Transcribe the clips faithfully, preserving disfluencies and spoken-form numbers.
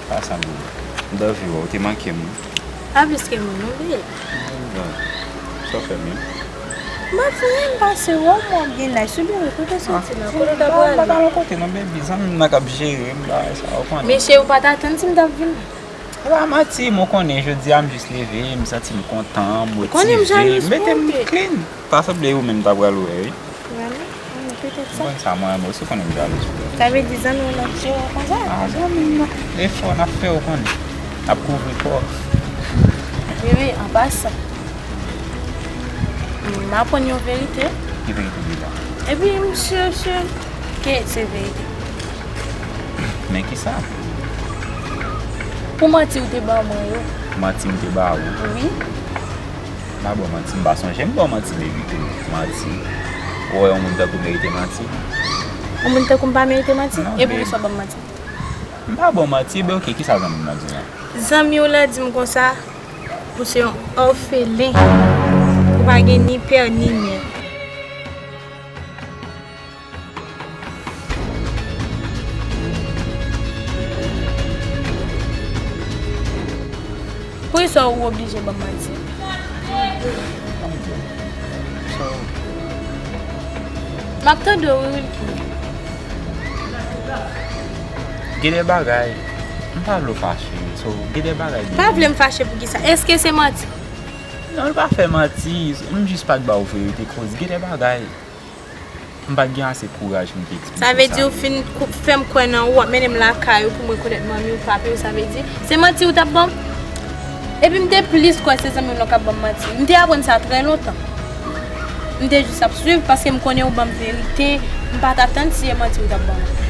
Pa sa, boo. M t anvi wè w, ou te manke m wi. Pa plis ke moun non, babe. Bon, sa w fè menm? M pa fè anyen, m pase wè w, m wè w gen laj sou biwo, kote w soti la, kote w t ap prale? M pa t al yon kote non, baby, zanmi m nan k ap jere m, bagay sa, ou konnen. Men cheri, ou pa t atann si m t ap vini? E pa manti, m konnen, jodi a m jis leve, m santi m kontan, motive, m mete m clean. Ta sanble ou menm ta pral wè, wi. Vrèman? Mwen petèt sa. Bon, sa mwen renmen, ou konnen m jalou sou ou. Sa vle di zanmi w nan jere w konsa? Ah, zanmi m nan. Efò n ap fè, ou konnen. N ap kouvri kò. Bebe, an pasan, m aprann yon verite. Ki verite deja? Epi m si, si ke se verite. Men kisa? Pou manti ou te ban mwen yo. Manti m te ba ou? Wi. M pa ba w manti, m pa sonje m ba w manti, baby, tou. Manti. Ou wè yon moun tankou merite manti? Yon moun tankou m pa merite manti? Non, babe. E poukisa w ban m manti? M pa ba w manti, ebyen oke, kisa zanmi m nan di w la? Zanmi w lan di m konsa, ou se yon òfelen. Ou pa gen ni pè ni mè. Poukisa ou oblije ban m manti? M ap tande w, wi, Wilky. Gen de bagay, m pa vle w fache, so, gen de bagay. Pa vle m fache poukisa? Èske se manti? Non, l pa fè manti, m jis pa t ba w verite, koz gen de bagay. M pa t gen ase kouraj pou m te eksplike w sa. Sa vle di ou fin kou-, fè m kwè nan ou, w ap mennen m lakay ou pou m rekonèt manmi ou, papi ou, sa vle di se manti ou t ap ban m? Epi m te plis kwè se zanmi w lan k ap ban m manti. M te aprann sa trè lontan. M te jis ap swiv paske m konnen ou ban m verite, m pa t atann si se manti ou t ap ban mwen.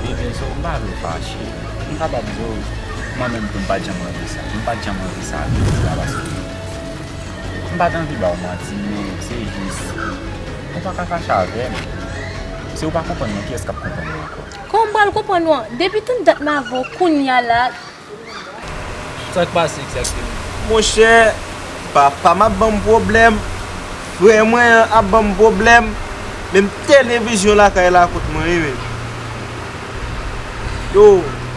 Ebyen, so, m pa vle w fache. M kapab di w, mwen menm tou, m pa t janm anvi sa. M pa t janm anvi sa, anvi sa, paske m pa t anvi ba w manti, men se jis, ou pa ka fache avè m. Si ou pa konprann mwen, kiyès k ap konprann mwen ankò? Kòman m pral konprann ou an? Depi tann dat m avè w, kounye a la. Sa k pase egzakteman? Monchè, papa m ap ban m pwoblèm, frè mwen an ap ban m pwoblèm, menm televizyon lakay la kont mwen, wi, men. Yo,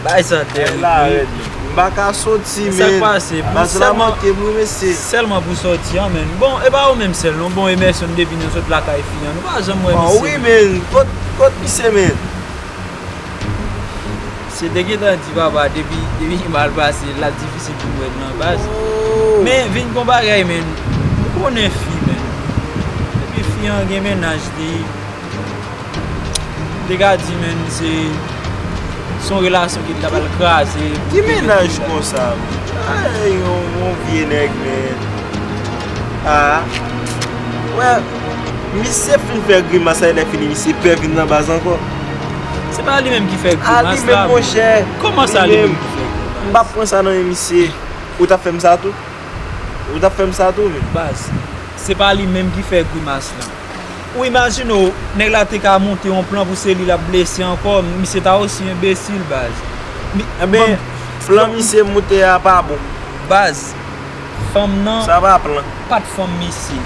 bagay sa tèl la rèd. M pa ka soti, men. Sa k pase? Baz la manke m, wi, mesye. Sèlman pou sòti an, men. Bon, e pa ou menm sèl, non. Bon, Emerson, depi nou sot lakay fi an, nou pa janm wè misye. Bon, wi, men. Kot, kot misye, men? Misye te gentan di, papa, depi, depi ki mal pase, l ap difisil pou m wè l nan baz. Oh. Men, vin gon bagay, men. Ou konnen fi, men. Epi fi an gen mennaj li. M te ka di, men, se, se yon relasyon ki t ap al kraze. Ki mennaj konsa? Ay, yon, yon vye nèg, men. Ah. Wè, misye fin fè grimas la, lè fini, misye pè vin nan baz ankò. Se pa li menm ki fè grimas la, men. A, li menm, monchè. Kòman sa, li menm ki fè grimas? M p ap pran sa nan men misye. Ou t ap fè m sa tou? Ou t ap fè m sa tou, men? Baz, se pa li menm ki fè grimas lan. Ou imajine w, nèg la te ka monte yon plan pou se li l ap blese ankò, misye ta osi enbesil, baz. Mi-, Ebyen, bon, plan misye monte a pa bon. Baz, fanm nan, sa pa plan, pa t fanm misye.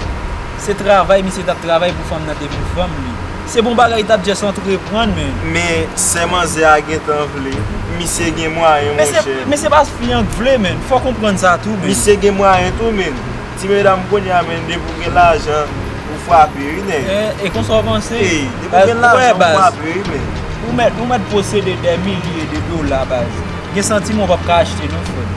Se travay misye t ap travay pou fanm nan te vin fanm li. Se bon bagay li t ap just antreprann, men. Men sè manzè a gentan vle. Misye gen mwayen, monchè. Men se pa fi an k vle, men. Fò w konprann sa tou, men. Misye gen mwayen tou, men. Ti medam kounye a, men, depi w gen lajan, ou frape, wi, nèg. E, e konsa w panse? Ey, depi w gen lajan, ou frape, wi, men. Ou mèt, ou mèt posede dè milye de dola, baz. Gen santiman w p ap ka achte, non, frè.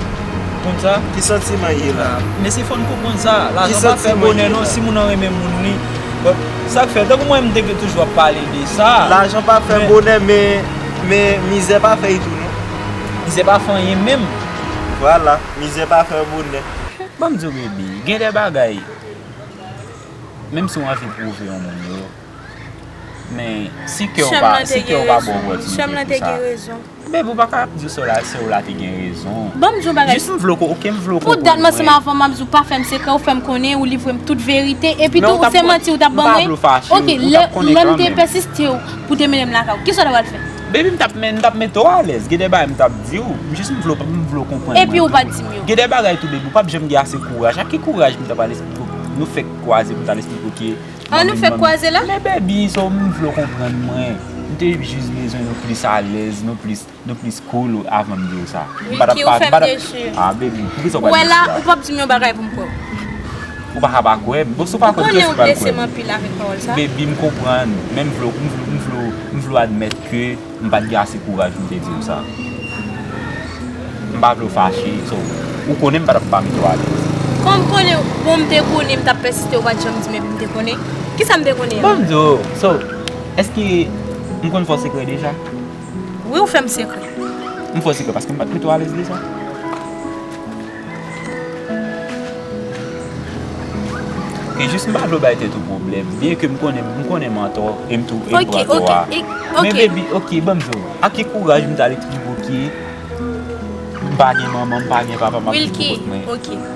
Ou konn sa? Ki santiman ye la? Men se fò n konprann sa. Lajan pa fè bonè, non, si moun nan renmen moun li. Bon, sa k fè, tankou mwen, m te toujou ap pale de sa. Lajan pa fè bonè, men, men mizè pa fè l tou, non. Mizè pa fè anyen menm. Vwala, mizè pa fè bonè. Ban m di w, baby, gen de bagay, menm si w anvi pwouve yon moun yo, men si kè w pa, si kè w pa ba w opòtinite pou sa. Sè m lan te gen rezon. Baby, ou pa ka ap di w sè w la, sè w la te gen rezon. Ban m di w bagay. Jis m vle w ko-, oke, m vle w konprann mwen. Pou dat m ansanm avè w, m ap di w pa fè m sekrè, ou fè m konnen, ou livre m tout verite, epi tou, se manti ou t ap ban mwen. Oke, lè, lè m te pèsiste w pou te mennen m lakay ou, kisa w ta pral fè? Baby, m t ap men-, m t ap mete w alèz. Gen de bagay m t ap di w, m jis m vle w, m vle w konprann mwen. Epi ou pa t di m yo. Gen de bagay tou, baby, ou p ap janm gen ase kouraj. Ak ki kouraj m t ap al esplike w? Nou fèk kwaze pou m t al esplike w ke manmi m, manmi m. An, nou fèk kwaze la? Men baby, so m vle w konprann mwen. M te jis bezwen nou plis alèz, nou plis, nou plis cool avan m di w sa. M pa t ap, Wilky, ou fè m dechi. Ah, baby, poukisa w pral dechi la? Ou wè la, ou p ap di m yon bagay pou m kwè w. Ou pa ka pa kwè m. Bon, si w pa kwè m, kiyès ki pral kwè m? Ou konnen ou blese m anpil avèk pawòl sa. Baby, m konprann, men m vle w, m vle w, m vle w, m vle w admèt ke m pa t gen ase kouraj pou m te di w sa. M pa vle w fache, so, ou konnen m pa t ap ba m twa alèz. Kòm konnen, bon, m te konnen, m t ap pèsiste, ou pa t janm di m, epi m te konnen. Kisa m te konnen an? Bon, m di w, so, èske m konn fè w sekrè deja? Wi, ou fè m sekrè. M fè w sekrè paske m pa t mete w alèz deja. E jis m pa vle w bay tèt ou pwoblèm, byen ke m konnen, m konnen m antò, e m tou, e m pran tò a. Men baby, ok, ban m di w, ak ki kouraj m t al ekivoke, m pa gen manman, m pa gen papa, m ap viv pou kont mwen. Wilky, ok.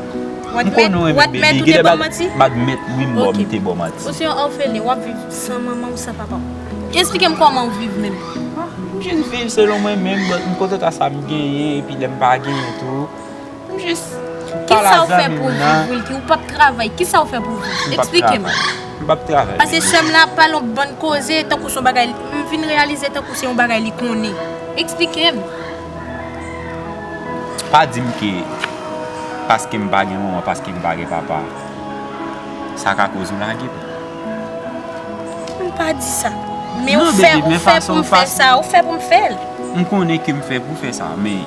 M konnen w renmen m, baby, gen de bagay m admèt, wi, m ba w, m te ba w manti. Ou se yon òfelin, w ap viv san manman w, san papa w. Eksplike m kòman w viv menm. Ah, m jis viv selon mwen menm, but m kontanta sa m genyen, epi lè m pa genyen tou, m jis pale a zanmi m nan. Kisa w fè pou w viv, Wilky? Ou p ap travay, kisa w fè pou w viv? Eksplike m. M p ap travay. M p ap travay. Paske sè m la pale yon bann koze, tankou se yon bagay, m vin reyalize tankou se yon bagay li konnen. Eksplike m. Pa di m ke paske m pa gen manman, paske m pa gen papa, sa ka koz ou lage m. M pa di sa. Men ou fè, ou fè pou m fè sa, ou fè pou m fè l. M konnen ke m fè pou fè sa, men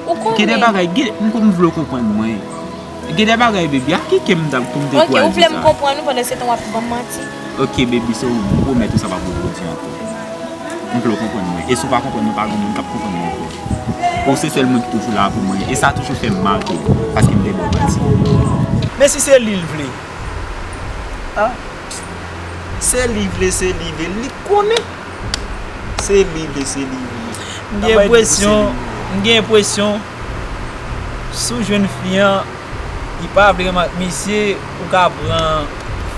ou konnen. Gen de bagay, gen, m, m vle w konprann mwen. Gen de bagay, baby, ak ki kè m t ap pou m te pral di sa? Ok, ou vle m konprann ou pandan se tan w ap ban m manti? Ok, baby, so, m pwomèt ou sa p ap repwodui ankò. M vle w konprann mwen. E si w pa konprann mwen, pa gen moun k ap konprann mwen ankò. Ou se sèl moun ki toujou la pou mwen. E sa toujou fè m mal tou, paske m te ba w manti. Men si se li l vle. Ah. Se li vle, se li vle. Li konnen. Se li vle, se li vle. M gen enpresyon, m gen enpresyon, si w jwenn fi an, li pa vle renmen ak misye, ou ka pran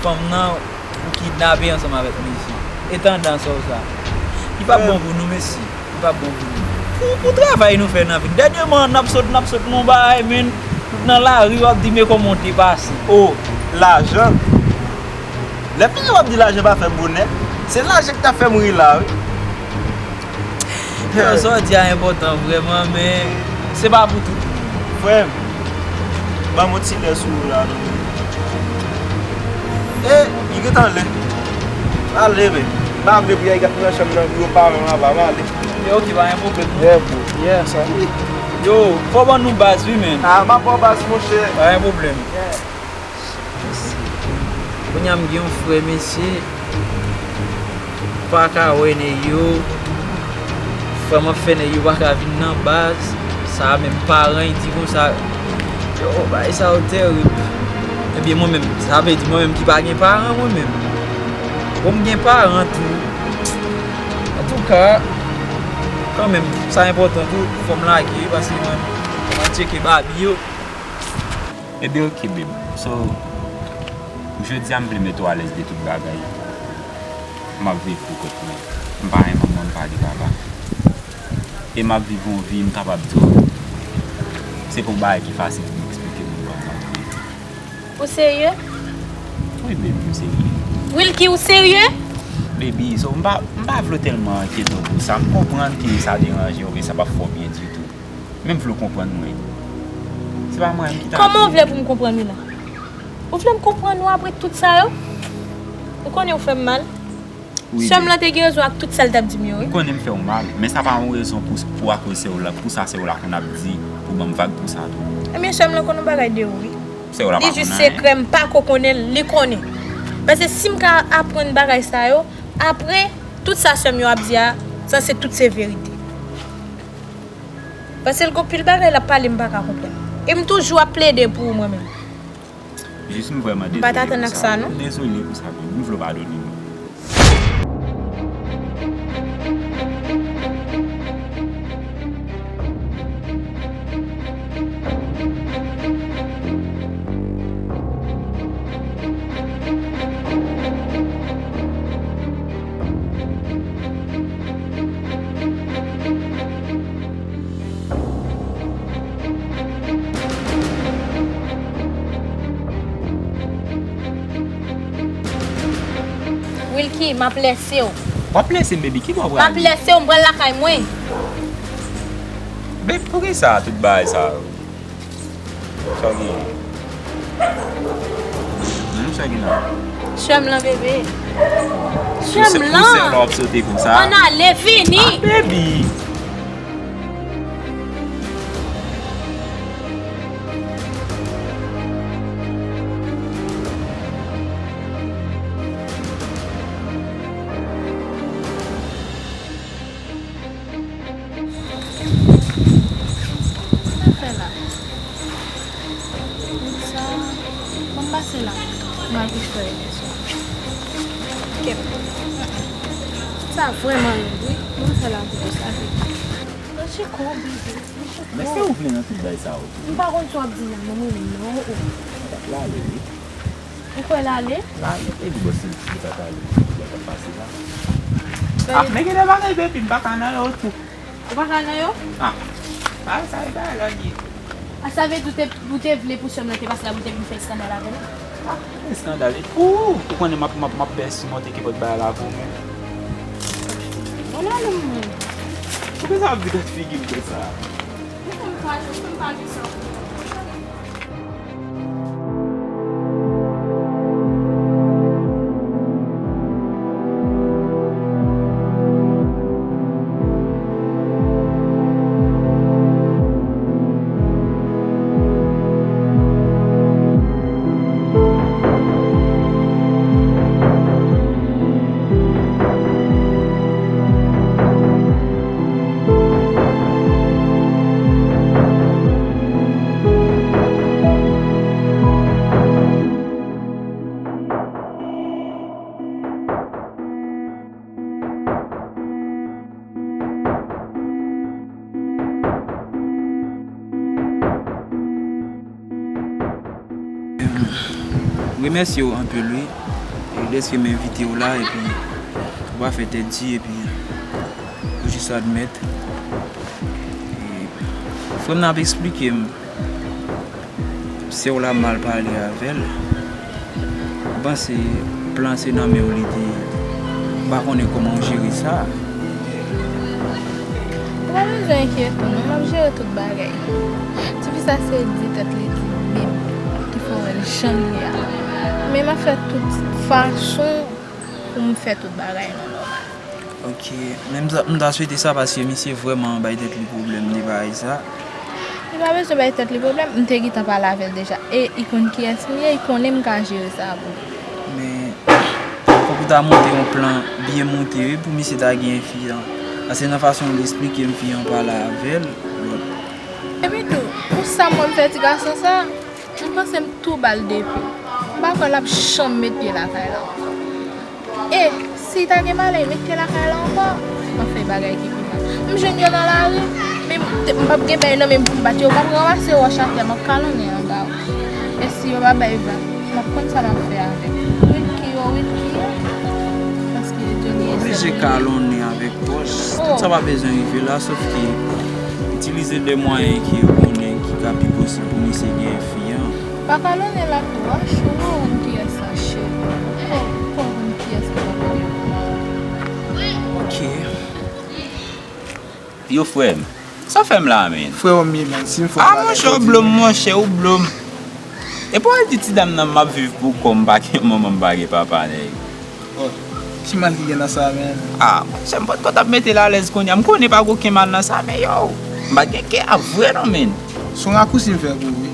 fanm nan, ou kidnape ansanm avèk misye. E tandans sa w sa. Li p ap bon pou nou, mesye. Li p ap bon pou nou. Pou, pou travay nou fè nan vi n. Dènyèman, n ap sot, n ap sot nan yon bagay, men, nou nan lari, w ap di, men kòman w te pase. O, lajan. Lè fini w ap di lajan pa fè bonè. Se lajan ki ta fè m ri la, wi. Yo, sa w di a enpòtan vrèman, men se pa pou tout. Frè m, ban m yon ti lè sou ou la, non. E, li gentan lè. Ale, men. M pa vle pou y al gate nan chanm nan, pou yo pa wè m anba, m ale. Yeah, ok, pa gen pwoblèm. Yeah, bro. Yeah, sa. Yo, fò w ban nou baz, wi, men. Ah, m ap ba w baz, monchè. Pa gen pwoblèm. Yeah. Kounye a m gen yon frè, mesye, m pa ka wè nèg yo. Frè m ap fè nèg yo pa ka vin nan baz. Sa a menm, paran l di konsa, yo, bagay sa yo tèrib. Ebyen, mwen menm, sa vle di mwen menm ki pa gen paran, mwen menm. Bon, m gen paran tou. Antouka, kanmenm, sa enpòtan tou, fò m lage, paske mwen, mwen tcheke babi yo. Ebyen, ok, babe. So, jodi a m vle mete w alèz de tout bagay. M ap viv pou kont mwen. M pa gen manman, m pa gen papa. E m ap viv yon vi, m kapab di w, se pa yon bagay ki fasil pou m eksplike moun kòman m ap viv. Ou serye? Wi, baby, m serye. Wilky, ou serye? Baby, so, m pa, m pa vle w tèlman enkyete w pou sa. M konprann ke sa deranje w, men sa p ap fè w byen ditou. Men m vle w konprann mwen. Se pa mwen menm ki ta... Kòman w vle pou m konprann ou la? Ou vle m konprann ou apre tout sa yo? Ou konnen ou fè m mal. Wi, sè m lan te gen rezon ak tout sa l t ap di m yo, wi. M konnen m fè w mal, men sa pa yon rezon pou, pou akoz sè w la, pou sa sè w la konn ap di, pou ban m vag pou sa tou. Ebyen, sè m lan konn yon bagay de ou, wi. Sè w la pa konn anyen. Li jis sekrè, m pa ko konnen l, li konnen. Paske si m ka aprann bagay sa yo, apre, tout sa sè m yo ap di a, sanse tout se verite. Paske l gon pil bagay l ap pale m pa ka konprann. E m toujou ap plede pou ou mwen menm. Jis m vrèman dezole pou sa. M pa t atann ak sa, non. M dezole pou sa, baby. M vle w padone m. Ki, m ap lèse w. W ap lèse m, baby, ki bò w prale? M ap lèse w, m pral lakay mwen. Baby, poukisa tout bagay sa yo? Sa w genyen? Hmm, sa w gen la? Sè m lan, bebe. Sè m lan. Pou sè w la w ap sote konsa? Ann ale, vini. Ah, baby. Sa fè la? Wout sa, ban m pase la. M al kouche fè yon swa. Kèt. Sa vrèman red, wi. Ban m fè la pou ou, sa vle. Nan chiko, bebe. Nan chiko. Men se ou vle nan tout bagay sa yo tou. M pa konn sa w ap di la, non, mwen menm, non. Ou p ap lale, wi. Ou kwè l ale? L ale, e li bò se li pa t ale, li pa t ap pase la. Ah, men gen de bagay, baby, m pa ka nan yo tou. Ou pa ka nan yo? Ah, bagay sa e bagay lòt ye. A, sa vle di ou te, ou te vle pou sè m nan te pase la pou l te vin fè eskandal avè m? Ah, eskandal, e pou ou, ou konnen m ap, m ap, m ap pèsi monte kenpòt bagay la pou ou menm. Bon, nan non mwen. Poukisa w ap gade figi m konsa? Ou fè m fache, ou fè m pa gen san. Remèsye w anpil wi, dèske m envite w la epi ou pa fè tèt di epi ou jis admèt. Frè m nan ap eksplike m. Sè w la mal pale avè l. M panse plan se nan men w li te ye. M pa konnen kòman w jere sa. Ou pa bezwen enkyete w non, m ap jere tout bagay. Tifi sa se di tèt li di menm ki fè w wè l jan l ye a. Men m ap fè tout fason pou m fè tout bagay nan nòmal. Ok, men m ta, m ta swete sa paske misye vrèman bay tèt li pwoblèm de bagay sa. Li pa bezwen bay tèt li pwoblèm, m te gentan pale avè l deja. E li konn kiyès m ye, li konnen m ka jere sa pou li. Men fòk ou ta monte yon plan byen monte wi pou misye ta gen fi an. Paske nan fason l eksplike m fi an pale avè l, lòt. Epi tou, pou sa m wè m fè ti gason sa, m panse m tou ba l depi. M pa kwè l ap janm met pye lakay la ankò. E si ta gen malè met pye lakay la ankò, m ap fè bagay ki pi mal. M jwenn yo nan lari, men m p ap gen bèy nan men m pou m bat yo, m ap ranmase wòch atè, m ap kalonnen anba yo. E si yo pa bay vag, m ap konn sa m ap fè avèk yo. Wi, ki yo, wi, ki yo. Paske Johnny e sèl. Oblije kalonnen avèk wòch. Tout sa pa bezwen rive la, sòf ke itilize de mwayen ke ou konnen ki ka pi posib pou misye gen fi an. Pa kalonnen l ak wòch, ou konn kiyès sa, cheri. Ou konn kiyès ki konn kote pou mwen. Ok. Yo frè m, sa w fè m la menn? Frè w m ye menn, si m fè w bagay. Ah monchè, ou blo m, monchè, ou blo m. Epi w al di ti dam nan m ap viv pou kò m, m pa gen manman, m pa gen papa nèg. Oh, ki mal ki gen nan sa menn? Ah monchè, m potko t ap mete l alèz kounye a, m konnen pa gen okenn mal nan sa, men yow, m pa t gen kè a vre non menn. Se yon rakousi m fè pou ou wi.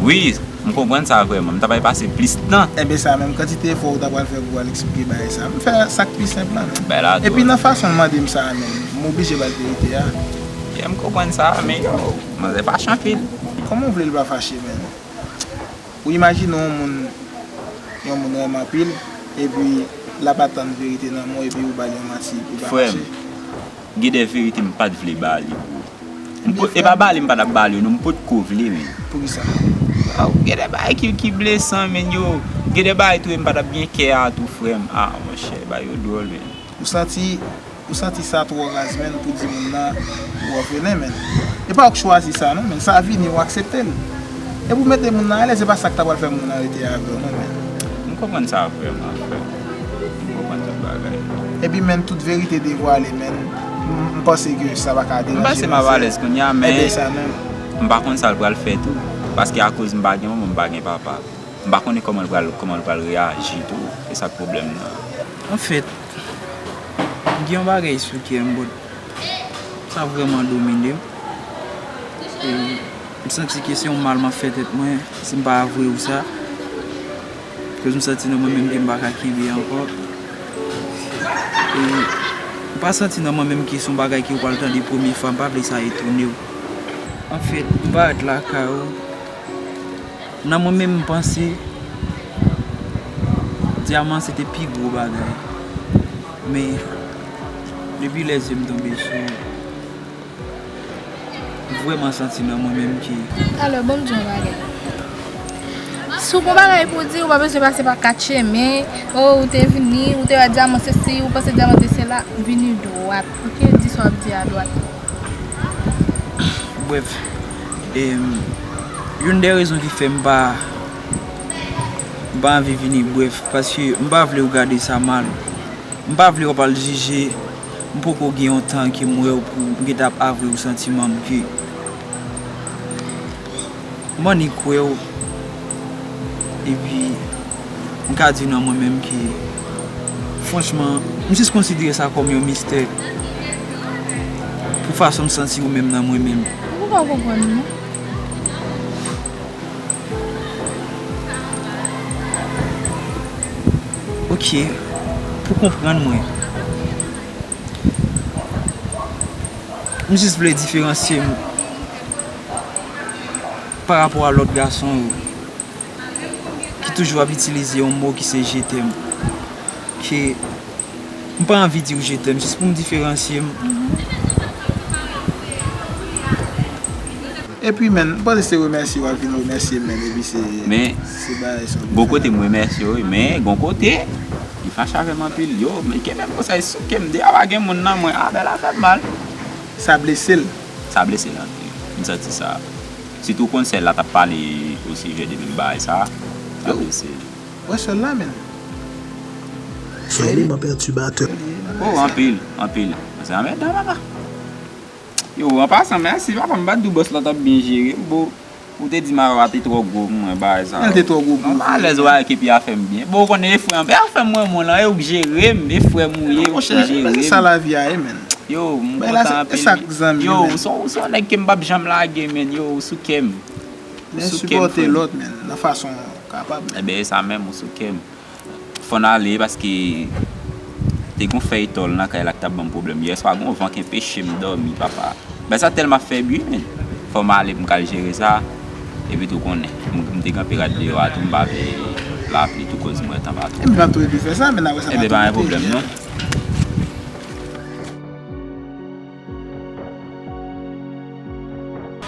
Wi. M konprann sa vrèman. M ta pral pase plis tan. Enben sa menm, kantite efò ou ta pral fè pou w al eksplike bagay sa a? M fè sa k pi senp lan menm. Epi nan fason l mande m sa a menm, m oblije ba l verite a. Yeah, m konprann sa, men yo, manzè fache anpil. Kòman w vle l pa fache menm? Ou imajine yon moun, yon moun renmen anpil, epi l ap atann verite nan men w, epi ou ba l yon manti pou l pa fache? Frè m, gen de verite m pa t vle ba li bro. M pot, e pa ba li m pa t ap ba li yo non, m potko vle menn. Poukisa? Waw, gen de bagay ki, ki blesan menn yo. Gen de bagay tou e m pa t ap gen kè a tou frè m. Ah monchè, bagay yo dwòl menn. Ou santi, ou santi sa twò raz menn pou di moun nan ou òfelen menn. E pa ou k chwazi sa non menn, sa vini ou aksepte l. E pou mete moun nan alèz, e pa sa k ta pral fè moun nan rete avè w non menn. M konprann sa vrèman frè m. M konprann Epi, menn, tout verite devwale, menn. M, m panse ke sa pa ka deranje nou. M panse m ap alèz kounye a, men m pa konn sa l pral fè tou. Paske akoz m pa gen manman, m pa gen papa. M pa konnen kòman l pral, kòman l pral reyaji tou. Se sa k pwoblèm nan. Anfèt, m gen yon bagay sou kè m, but sa vrèman domine m. E m santi ke se yon mal m ap fè tèt mwen si m pa avwe w sa. Koz m santi nan mwen menm ke m pa ka kenbe ankò. E m pa santi nan mwen menm ke se yon bagay ke w pral tande premye fwa, m pa vle sa etone w. Anfèt, m parèt lakay ou. Nan mwen menm, m panse dyaman se te pi gwo bagay. Men, depi lè zye m tonbe sou ou, m vrèman santi nan mwen menm ke... Alò, ban m di w yon bagay. Si w gon bagay pou w di, ou pa bezwen pase pa kat chemen. O, ou te vini, ou te wè dyaman sesi, ou panse dyaman te sela, vini dwat. Oke, di sa w ap di a dwat. Brèf, em, youn dè rezon ki fè m pa, m pa anvi vini, brèf, paske m pa vle w gade sa mal. M pa vle w ap al jije, m poko gen yon tan ke m wè w pou m gentan ap avwe w santiman m ke m annik wè w. Epi, m ka di nan mwen menm ke, franchman, m jis konsidere sa kòm yon mistè. Pou fason m santi ou menm nan mwen menm. Ou pa konprann, non? Oke, pou konprann mwen. M jis vle diferansye m pa rapò a lòt gason yo ki toujou ap itilize yon mo ki se je t'aime. Ke m pa anvi di w je t'aime, jis pou m diferansye m. Epi, menn, m panse se remèsye w ap vin remèsye m, menn, epi se, se bagay sa w vin fè. Men, bon kote m remèsye w, wi, men gon kote, li fache avè m anpil. Yo, men kenbe m konsa, li souke m, deja pa gen moun nan mwen, a, bèl a fè m mal. Sa blese l. Sa blese l anpil. M santi sa. Sitou w konn sè l la t ap pale osijè de menm bagay sa. Sa blese l. Wè sè l la, menn. Sè li, man pètibatè. Oh, anpil, anpil. Se anmèdan, papa. Yo, an pasan, mèsi, papa, m pa t di w bòs la t ap byen jere m, bo. Ou te di Mawa te twò gwo pou mwen, bagay sa. Mwen te twò gwo pou ou. Mwen alèz, wè, ekipi a fè m byen. Bon, ou konnen e frè m, e a fè m mwen moun lan, e ou k jere m, e frè m ou ye, ou k jere m. Monchè, sa lavi a ye, menn. Yo, m kontan anpil. Sa k zanmi, yo, menn. Ou se, ou se yon nèg ke m p ap janm lage, menn. Yo, ou sou kè m. Ou sou kè m, frè m. Men sipòte lòt, menn, nan fason w kapab, menn. Enben, e sa menm, ou sou kè m. Fò n ale paske te gon fèy tòl nan kay la ki t ap ban m pwoblèm. Yè swa gon van k anpeche m dòmi, papa. Bagay sa tèlman fè bri, menn. Fò m ale pou m k al jere sa. Epi tou konnen, m, m te kanpe rad deyò a tou, m pa vle lapli tou koz m wè tan pa twò. Epi m ap tou epi fè sa, menn, apre sa pa tou kote. Enben, pa gen pwoblèm, non.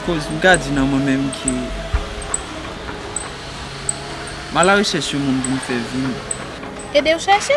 Koz m ka di nan mwen menm ke m alarechèch yon moun pou m fè vin. Ede w chèche?